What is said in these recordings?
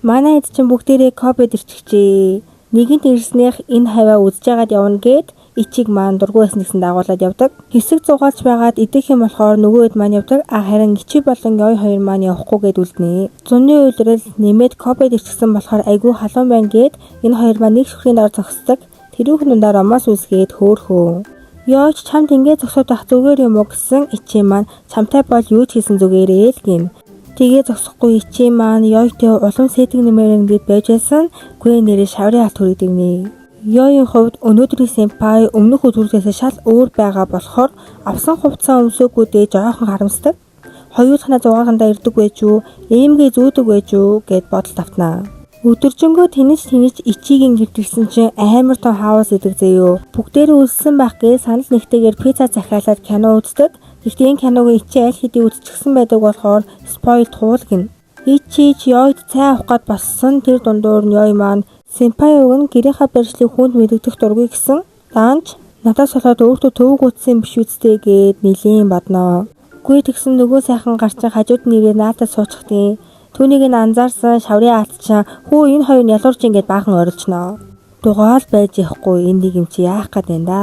Манай хэд чинь бүгдээрээ кобед ирчихжээ. Нэгэнт ирснийх энэ хаваа үзэж байгаад явна гээд Ичиг маань дургүй байсан гэсэн дагуулад явдаг. Хэсэг зугаалж байгаад идэх юм болохоор нөгөө хэд маань явдаг. А харин Ичи болон Ёй хоёр маань явахгүй гээд үлднэ. Зуны улирал нэмээд кобед ирчихсэн болохоор айгүй халуун байна гээд энэ хоёр маань нэг шүхрийн доор зогсдог. Тэрүүхэн дундаа ромоос үүсгээд хөөхөө. Ёоч чамд ингэ зогсоод байх зүгээр юм уу гэсэн Ичи маань чамтай бол юу ч хийсэн зүгээрээ л гин. Тэгээ зогсохгүй Ичи маань Ёйтой улам сэтг нэмээр ингээд байж байсан. Гүй нэрээ шаврын алт хүрээд ирнэ. Ёён хувьд өнөөдрийн сэмпай өмнөх өдрүүдээс шал өөр байгаа болохоор авсан хувцсаа өмсөөгүйдээ жоохон харамсдаг. Хоёулахнаа 6-ндаа ирдэг байж үү, эмгээ зүүдэг байж үү гэд бодол тавтнаа. Өдөржингөө тэнэж тэнэж Ичигийн гэрт ирсэн чинь амар том хаус идэг заяо. Бүгдээрээ үлссэн байх гэж санал нэгтэйгээр пицца захиалаад кино үздэг. Гэхдээ энэ киног Ичи аль хэдийн үзчихсэн байдаг болохоор spoil туул гин. Ичи ч Ёйд цай авах гад боссон тэр дундуур нь Ёй маань сэмпай уг нь гэрийнхаа байршлыг хүнд мэдэгдэх дургүй гэсэн. Даанч надаас болоод өөртөө төвөг утсан юм биш үсттэй гээд нэлийн бодноо. Гүй тэгсэн нөгөө сайхан гарчин хажууд нь ирээ наатаа суучихдیں۔ Түүнийг нь анзаарсан шаврын алт чинь хүү энэ хоёр нь ялуурч ингээд баахан орилжноо. Дугаал байж явахгүй энэ нэг юм чи яах гээд байна да.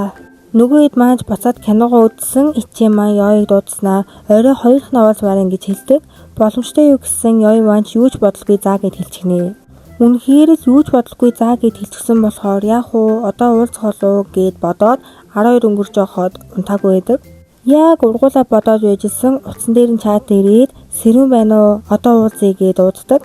Нөгөө хэд маань буцаад киногоо үзсэн Ичи маань Ёйг дуудснаа орой хоёрхан уулзмаар ингэж хэлдэг. Боломжтой юу гэсэн Ёй маань ч юу ч бодлогүй заа гэд хэлчихнэ. Үнэхээр л юу ч бодлогүй заа гэд хэлчихсэн болохоор яах уу одоо уулзах болов гэд бодоод 12 өнгөрч явахад унтаагүй байдаг. Яг ургуулаа бодоод байжсэн утсан дээр нь чат ирээд сэрүүн байна уу одоо уулзъя гэд дууддаг.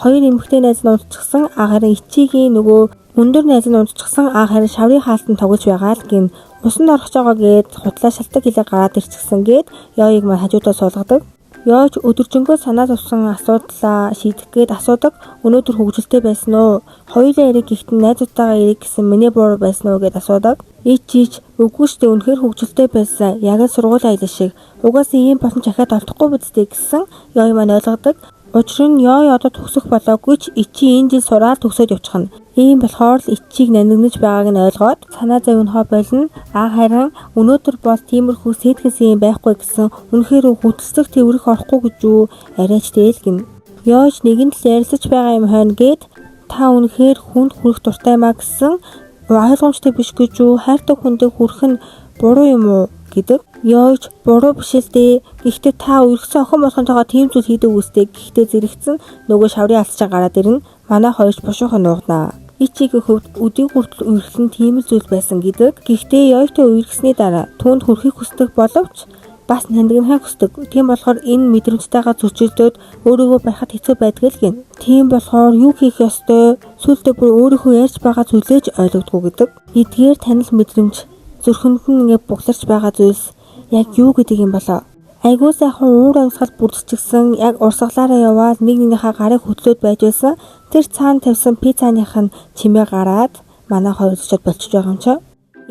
Хоёр эмэгтэй найз нь унтчихсан а харин Ичигийн нөгөө өндөр найз нь унтчихсан а харин шаврын хаалтанд тоглож байгаа л гин. Усанд орох жоо гээд хутлаа шалтак хилээ гараад ирчихсэн гээд Ёйг маань хажуудаа суулгадаг. Ёоч өдөржингөө санаа зовсон асуудлаа шийдэх гээд асуудаг. Өнөөдөр хөгжилтэй байсан уу? Хоёулаа эрэг гэхдээ найзуудтайгаа эрэг гэсэн миний буруу байсан уу гэд асуудаг. Ичич үгүй штэ үнэхээр хөгжилтэй байсан. Яг л сургуулийн аялал шиг. Угаасаа ийм боломж ахиад олдохгүй биз дээ гэсэн Ёй маань ойлгодог. Учир нь Ёй одоо төгсөх болоогүй ч Ичи энэ жил сураад төгсөөд явчихна. Ийм болохоор л Ичиг нандинаж байгааг нь ойлгоод санаа зовнохоо болно. А харин өнөөдөр бол тиймэрхүү сэтгэлсэн юм байхгүй гэсэн үнэхээр хөдөлсөх тэврэх орохгүй гэж юу арайч дээл гин. Ёойч нэгэн л ярилцаж байгаа юм хойно гээд та үнэхээр хүнд хүрэх дуртай маа гэсэн ойлгомжтой биш гэж юу хайртай хүндээ хүрэх нь буруу юм уу гэдэг. Ёойч буруу биш л дээ. Гэхдээ та үерхсэн охин болгонтойгоо тийм зүйл хийдэг үстэй. Гэхдээ зэрэгцэн нөгөө шаврын алт чинь гараад ирнэ. Манай хоёрч бушуухан нуугнаа. Ичигийн хувьд өдийг хүртэл үерхэл нь тийм л зүйл байсан гэдэг. Гэхдээ Ёйтой үерхсэний дараа түүнд хүрэхийг хүсдэг боловч бас нандинахыг хүсдэг. Тийм болохоор энэ мэдрэмжтэйгээ зөрчилдөөд өөрийгөө барихад хэцүү байдаг л гин. Тийм болохоор юу хийх ёстой сүүлдээ бүр өөрийнхөө ярьж байгаа зүйлээ ч ойлгодгүй гэдэг. Эдгээр танил мэдрэмж зүрхэнд нь ингээ бугларч байгаа зүйлс яг юу гэдэг юм болоо. Айгүй сайхан уур амьсгал бүрдчихсэн яг урсгалаараа яваад нэг нэгнийхээ гарыг хөдлөөд байж байсан. Тэр цаана тавьсан пиццаных нь чимээ гараад манай хоёр зочид болчихж байгаа юм чи.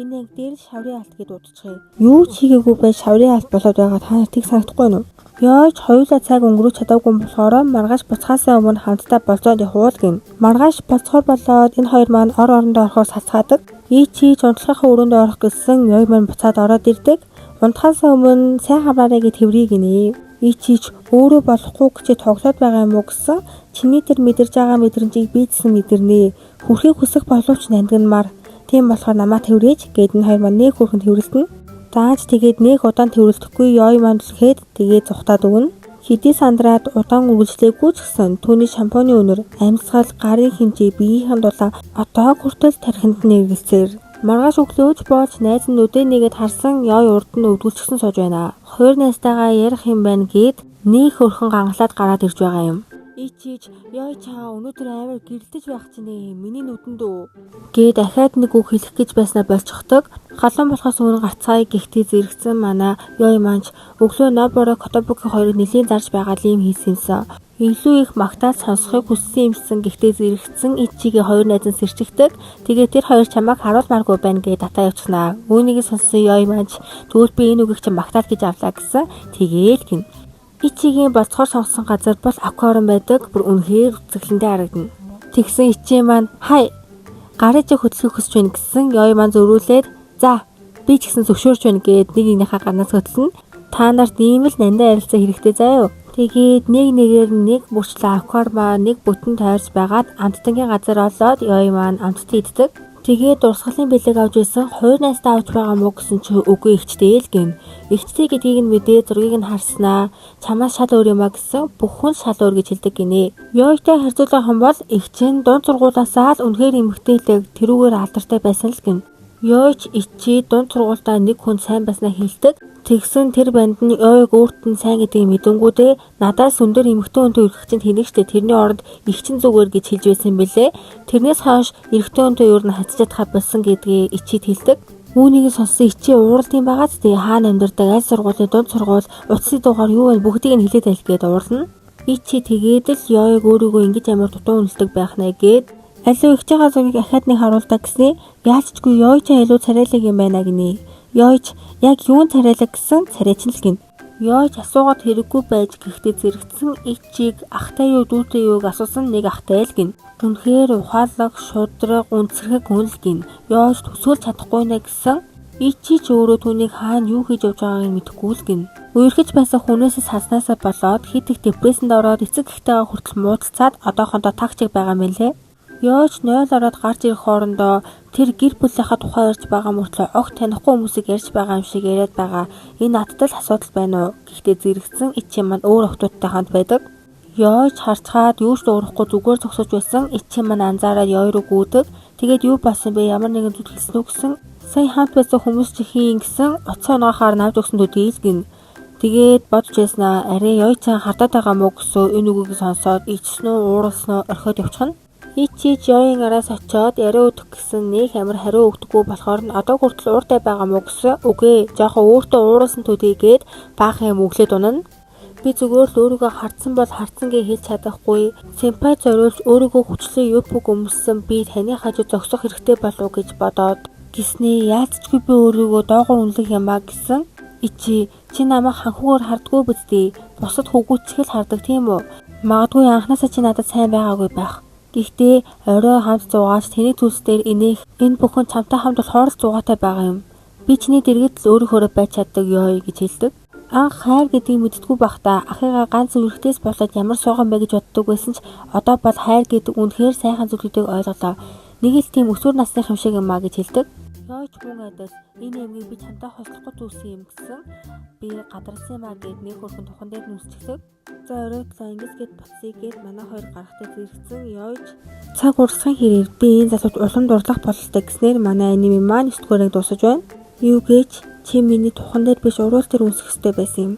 Энэ анги дээр шаврын алт гэд удчихъя. Юу ч хийгээгүй байж шаврын алт болоод байгаа та нарт тийг санагдахгүй нү? Ёойч хоёулаа цаг өнгөрөөж чадаагүй болохоор маргааш буцхаасаа өмнө хамтдаа болзоод явуул гин. Маргааш болцохоор болоод энэ хоёр маань ор орондоо орохоор салцгаадаг. Ичи ч унтлахынхаа өрөөндөө орох гэсэн Ёй маань буцаад ороод ирдэг. Унтахаасаа өмнө сайн хамраарай гэж тэврий гинэ. Ичи ч өөрөө болохгүй гэж тоглоод байгаа юм уу гэсэн чиний тэр мэдэрж байгаа мэдрэмжийг би ч гэсэн мэдэрнэ. Хүрхийг хүсэх боловч нандинмаар. Тийм болохоор намаа тэврээч гэд энэ хоёр маань нэг хүрхэн тэврэлтэнэ. Зааж тэгээд нэг удаан тэврэлдэхгүй Ёй маань түлхээд тэгээд зүхтаад өгнө. Хэдий сандраад удаан үргэлжлээгүй ч гэсэн түүний шампуны үнэр, амьсгал, гарын хэмжээ, биеийнхэн дулаан одоо хүртэл тархинд нь эргэлзээр. Маргааш өглөөж болж найз нь нүдээ нэгэд харсан Ёй урд нь өвдөлчихсэн сууж байна. Хоёр найзтайгаа ярих юм байна гэд нэг хөрхөн гангалаад гараад ирж байгаа юм. Ичиж Ёй чаа өнөөдөр амар гэрэлтэж байх чинь ээ миний нүдэнд үү гээд дахиад нэг үг хэлэх гэж байснаа болчихдог. Халуун болохоос өмнө гарцгаая гэхдээ зэрэгцэн манай Ёй маань ч өглөө Ноборо Котобуки хоёрыг нэлийн зарж байгаа л юм хийсэн юмсан. Илүү их магтаал сонсохыг хүссэн юмсан гэхдээ зэрэгцэн Ичигээ хоёр найз нь сэрчигдэг. Тэгээ тэр хоёр чамайг харуулмааргүй байна гэж татаа явчихнаа. Үүнийг сонссон Ёй маань ч тэгвэл би энэ үгийг чи магтаал гэж авлаа гэсэн. Тэгээл гин. Ичигийн болцохоор сонгосон газар бол аквариум байдаг. Бүр үнэхээр үзэсгэлэнтэй харагдана. Тэгсэн Ичи маань хай гарыг чи хөдөлгөх хүсэж байна гэсэн Ёй маань зөрүүлээд за би ч гэсэн зөвшөөрч байна гэд нэг нэгнийхээ гарнаас хөдлөнө. Та нарт ийм л нандин харилцаа хэрэгтэй заа юу. Тэгээд нэг нэгээр нэг бүрчлээ аквариумаа нэг бүтэн тойрч байгаад амттангийн газар олоод Ёо маань амттан иддэг. Тэгээд дурсгалын бэлэг авч ирсэн хоёр найстаа авч байгаа мó гэсэн чи үгүй эгчтэй л гин. Эгчтэй гэдгийг нь мэдээ зургийг нь харснаа чамаас шал өөр юм а гэсэн бүх хүн шал өөр гэж хэлдэг гинэ. Ёойтой харьцуулах юм бол эгч нь дунд сургуулаасаа л үнэхээр эмэгтэйлэг тэрүүгээр алдартай байсан л гин. Ёойч ичи дунд сургуультаа нэг хүн сайн байснаа хэлдэг. Тэгсэн тэр банд нь Ёойг өөрт нь сайн гэдгийг мэдэнгүүдээ надаас өндөр эмэгтэй хүнтэй өргөх чинь тэнэг штэ тэрний оронд эгч нь зүгээр гэж хэлж байсан юм билээ. Тэрнээс хойш эрэгтэй хүнтэй ер нь хацж чадхаа болсон гэдгийг ичид хэлдэг. Үүнийг сонссон ичи ууралдсан байгаад тэгээ хаана амьдардаг аль сургуулийн дунд сургууль утасны дугаар юу вэ бүгдийг нь хэлээд айл гээд уурлана. Ичи тэгээд л Ёойг өөрийгөө ингэж амар дутуу үнэлдэг байх нэ гээд алив эгчийнхаа зургийг ахаад нэг харуулдаг гэснээ яалчгүй Ёой ч илүү царайлаг юм байна гинэ. Ёойч яг юун царайлаг гэсэн царайчин л гин. Ёойч асуугаад хэрэггүй байж гэхдээ зэрэгцсэн ичиг ахтай юу дүүтэй юуг асуусан нэг ахтай л гин. Үнэхээр ухаалаг, шудраг, үнцэрхэг хүн л гин. Ёойч төсөөлж чадахгүй нэ гэсэн ичи ч өөрөө түүнийг хаана юу хийж явж байгааг нь мэдэхгүй л гин. Үерхэж байсан хүнээсээ салснаасаа болоод хит их депрессэнд ороод эцэг эхтэйгээ хүртэл муудалцаад одоохондоо тагчиг байгаа юм лээ. Ёойч 0 ороод гарч ирэх хоорондоо тэр гэр бүлийнхаа тухай ярьж байгаа мөртлөө огт танихгүй хүмүүсийг ярьж байгаа юм шиг яриад байгаа. Энэ надтай л асуудал байна уу? Гэхдээ зэрэгцэн ичи маань өөр охтуудтай хамт байдаг. Ёойч харцгаад юу ч дуурахгүй зүгээр зогсож байсан. Ичи маань анзаараад Ёой руу гүйдэг. Тэгээд юу болсон бэ? Ямар нэгэн зүйл хэлсэн үү гэсэн. Сая хамт байсан хүмүүс чи хийн гэсэн утсаа унаахаар навж өгсөн төдий л гин. Тэгээд бодож байснаа арай Ёойчаа хардаад байгаа мó гэсэн энэ үгийг сонсоод ичсэн үү, ууралсан уу орхиод явчихна. Ичиж Ёогийн араас очиод яриа өгөх гэсэн нэг амар хариу өгдөггүй болохоор нь одоо хүртэл ууртай байгаа мó гэсэн үгүй жоохон өөртөө ууралсан төдийгээд баахан юм өглөөд унана. Би зүгээр л өөрийгөө хардсан бол хардсан гэж хэлж чадахгүй. Сэмпай зориулж өөрийгөө хүчлэн юбг өмссөн би таны хажуу зогсох хэрэгтэй болов гэж бодоод гиснээ яалцчгүй би өөрийгөө доогуур үнэлэх юм а гэсэн. Ичи чи намайг ханхүүгээр хардггүй биз дээ. Бусад хөвгүүчхэл хардаг тийм үү? Магадгүй анхнаасаа чи надад сайн байгаагүй байх. Гэхдээ орой хамт зугаач тэний зүйлс дээр инээх энэ бүхэн чамтай хамт болохоор л зугаатай байгаа юм. Би чиний дэргэд л өөрийнхөөрөө байж чаддаг ёо гэж хэлдэг. Анх хайр гэдгийг мэддэггүй байхдаа ахыгаа ганц үерхтээс болоод ямар суухан бэ гэж боддог байсан ч одоо бол хайр гэдэг үнэхээр сайхан зүйл гэдгийг ойлголоо. Нэг л тийм өсвөр насных юм шиг юм а гэж хэлдэг. Ёойч мөн адил энэ эмгийг би чамтай хослохгүй зүйлсэн юм гэсэн би гадарсан юм а гэд нэг хөрхөн тухан дээр нүсчихлээ. За оройтлоо ингэс гэд буцъя гэд манай хоёр гарахтай зэрэгцэн Ёойч цаг урсган хэрээр би энэ залууд улам дурлах бололтой гэснээр манай аниме маань 9 дугаарыг дуусаж байна. Юу гэж чи миний тухан дээр биш уруул дээр үнсэх ёстой байсан юм.